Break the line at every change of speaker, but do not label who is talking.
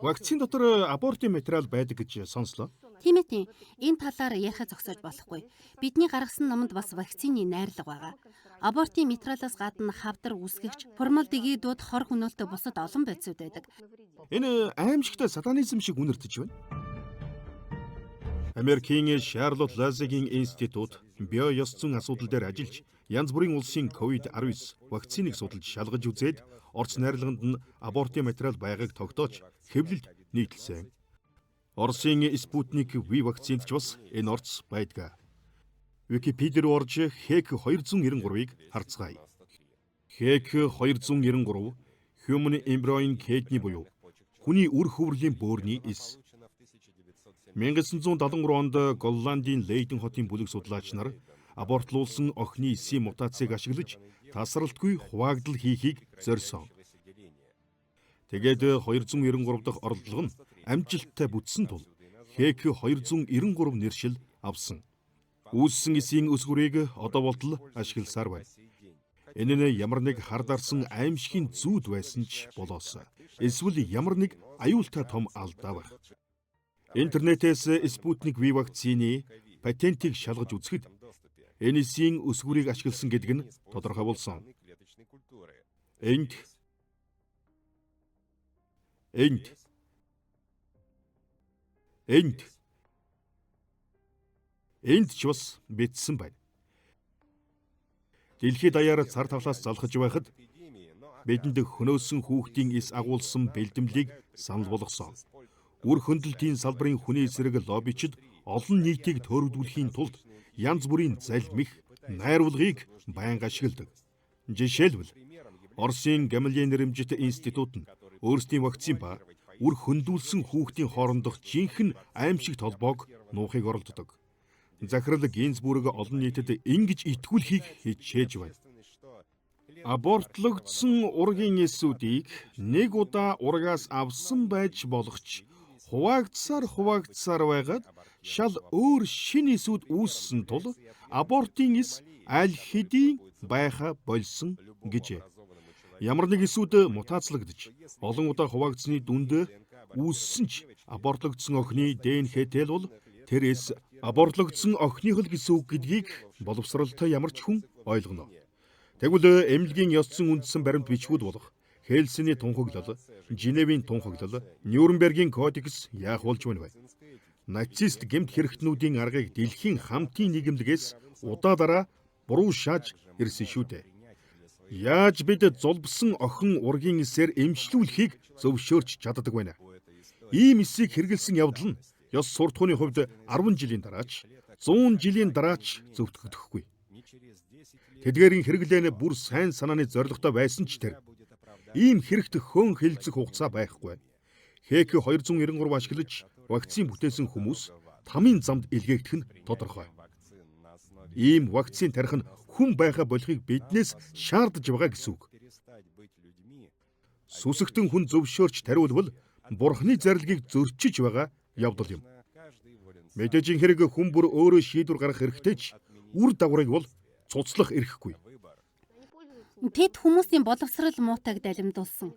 Вакцин дотор абортын материал байдаг гэж сонслоо.
Тийм ээ, тийм. Энэ талаар яриха зогсоож болохгүй. Бидний гаргасан номонд бас вакцины найрлага байгаа. Абортын материалаас гадна хавдар үүсгэгч, формальдегидууд, хор хөнөөлтэй бусад олон бодисууд байдаг.
Энэ аимшигтай сатанизм шиг үнэртэж байна. Америкийн Шарлотт Лазигийн институт био ёс зүйн асуудал дээр ажиллаж, янз бүрийн улсын COVID-19 вакциныг судалж шалгаж үзээд орц найрлаганд нь абортын материал байгааг тогтоож хэвлэлд нийтэлсэн. Оросын Спутник V вакцинд ч бас энэ орц байдаг. Википеди руу орж HEK 293-ыг харцгаая. HEK 293 Human Embryonic Kidney буюу хүний үр хөврөлийн бөөрийн эс. 1973 онд Голландын Лейден хотын бүлэг судлаач нар абортлуулсан охины эсийн мутацийг ашиглаж тасралтгүй хуваагдал хийхийг зорьсон. Тэгээд 293 дахь оролдлого нь амжилттай бүтсэн тул HEK 293 нэршил авсан. Үүссэн эсийн өсгөрийг одоо болтол ашигласаар байна. Энэ нь ямар нэг хардарсан аимшигын зүүд байсан ч болоос. Эсвэл ямар нэг аюултай том алдаа байх. Интернетээс Спутник V вакцины патентыг шалгаж үзэхэд энэ эсийн өсгөрийг ашигласан гэдэг нь тодорхой болсон. Энд энд энд энд ч бас бичсэн байна. Дэлхий даяар цар тахлаас залхаж байхад бидэнд хөнөөсөн хүүхдийн эс агуулсан бэлдэмлийг санал болгосон. Үр хөндлөлтийн салбарын хүний эсрэг лоббичид олон нийтийг төөрөгдүүлэхийн тулд янз бүрийн залмих, найруулгыг байнга ашигладаг. Жишээлбэл, Оросын Гамалеи нэрэмжит институт нь өөрсдийн вакцин ба үр хөндүүлсэн хүүхдийн хоорондох жинхэнэ аимшигт холбоог нуухыг оролддог. Захирал Гинзбург олон нийтэд ингэж итгүүлэхийг хичээж байна. Абортлогдсон ургийн эсүүдийг нэг удаа ургаас авсан байж болох ч хуваагдсаар хуваагдсаар байгаад шал өөр шинэ эсүүд үүссэн тул абортын эс аль хэдийн байхаа больсон гэжээ. Ямар нэг эсүүд мутацлагдаж олон удаа хуваагдсаны дүнд үүссэн ч абортлогдсон охины ДНХ-тэл бол тэр эс абортлогдсон охиных л гэсэн үг гэдгийг боловсролтой ямар ч хүн ойлгоно. Тэгвэл эмнэлгийн ёс зүйн үндсэн баримт бичгүүд болох Хельсиний тунхаглал, Женевийн тунхаглал, Нюрнбергийн кодекс яах болж байна вэ? Нацист гэмт хэрэгтнүүдийн аргыг дэлхийн хамтын нийгэмлэгээс удаа дараа буруу шааж ирсэн шүү дээ. Яаж бид зулбсан охин ургийн эсээр эмчлүүлэхийг зөвшөөрч чаддаг байна? Ийм эсийг хэрэглэсэн явдал нь ёс суртахууны хувьд 10 жилийн дараач, 100 жилийн дараач зөвтгөгдөхгүй. Тэдгээрийн хэрэглээ нь бүр сайн санааны зорилготой байсан ч тэр ийм хэрэгт хөөн хэлцэх хугацаа байхгүй. HEK 293 ашиглаж вакцин бүтээсэн хүмүүс тамын замд илгээгдэх нь тодорхой. Ийм вакцин тарих нь хүн байхаа болохыг биднээс шаардаж байгаа гэсэн үг. Сүсэгтэн хүн зөвшөөрч тариулвал бурхны зарлигийг зөрчиж байгаа явдал юм. Мэдээж хэрэг хүн бүр өөрөө шийдвэр гаргах эрхтэй ч үр дагаврыг бол цуцлах эрхгүй.
Тэд хүмүүсийн боловсрол муутайг далимдуулсан.